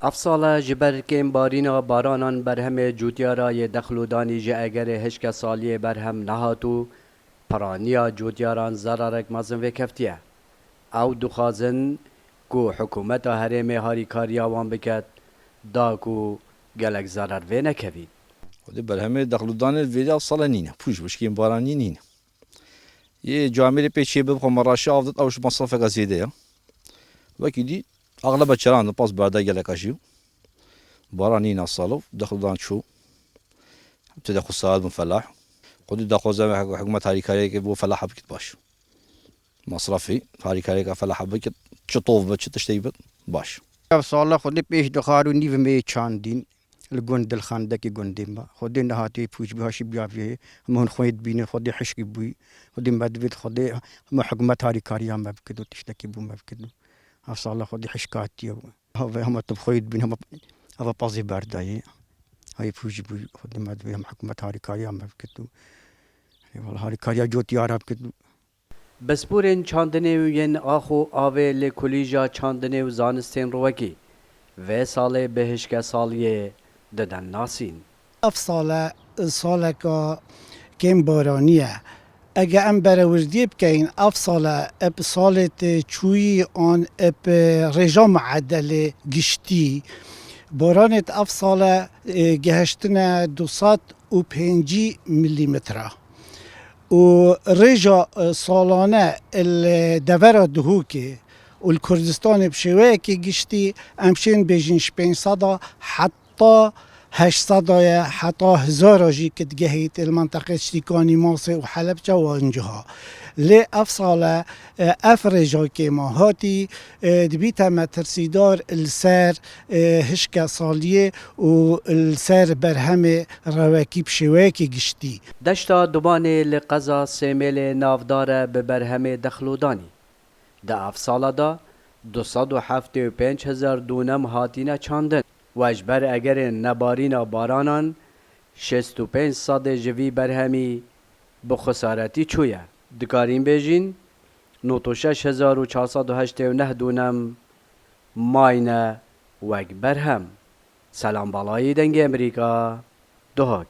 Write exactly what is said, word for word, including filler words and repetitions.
Ev sale ji ber kêmbarîna baranan berhemê cotyara yê Dexlûdanî ji egerê hişke saliyê berhem nehat û piraniya cotyaran zerarek mezin vêkeftiye. Ew dixwazin ku hikûmeta herêmê harîkariya wan biket, da ku gelek zerar vênekevîn. Xwedê berhemê Dexlûdanê vêrî ev sale nîne. Pûj bişkên baranî nîne. Yê camêrê pê çê bibixwe me raşî av dit, ew ji masrafeka zêde ye. Wekî dî, axleba çeran di pas berde geleka jî. Baran nîna salo, Dexlûdan çû. Tê de xwe saet bin felah. Xwedî daxwaza me hik-, hikûmet harîkariyeke bo felaha bikit baş. Masrafî harîkariyeke felaha bikit, çi tov be, çi tiştekî be, baş. Ev sala Xwedê pêş dixar û nîv me yê çandîn. Li gund Dilxendekê gundê me. Xwedê nehatê pûç bî, haşî bîya vê. Hema hûn xwê dibînin, Xwedê hişkî bûyî. Xwedê me divêt, Xwedê hema hikûmet harîkariya me bikit û tiştekî bo me bikit û. Ev sala Xwedê hişkatiye û. Havê hema tu bi xwê dibîn, hema, hema pazê berdayê. Hay pûç bûyî, Xwedê me divê hema hikûmet harîkariya me bikit û. Ê wela harîkariya cotyara bikit û. Pisporên çandinê û yên ax û avê li Kulîja Çandinê û Zanistên Rûwekî vê salê bi hişke saliyê didin nasîn. Ev sale saleka kêm baranî ye. Ege em berewirdiyê bikeyin, ev sale bi salê te çûyî an bi rêja muedelê giştî, baranê ev sale, e, gehiştine du sed û pêncî milîmetre. Û rêja, e, salane li devera Duhokê û li Kurdistanê bi şêweyekê giştî, em şên bêjin ji pênc sed a heta heşt sed a ye, heta hezara jî ki digehît li menteqê Şîkanî, Masê û Helebçe û Anciha. Lê ev sale, e, ev rêja kêma hatî, e, dibîte metirsîdar li ser, e, hişke saliyê û li ser berhemê rewekî bi şêweyekî giştî. Deşta Dumanê li qeza Sêmêlê navdar e bi berhemê Dexlûdanî. Di ev sala de du sed û heftê û pênc hezar dûnem hatine çandin. We ji ber egerên nebarîna baranan şêst û pênc sedê ji vî berhemî bi xesaretî çûye. Dikarîn bêjîn, nod û şeş hezar û çar sed û heştê û neh dûnem mayne wek berhem. Selam Balayî, Dengê Emerîka, Duhok.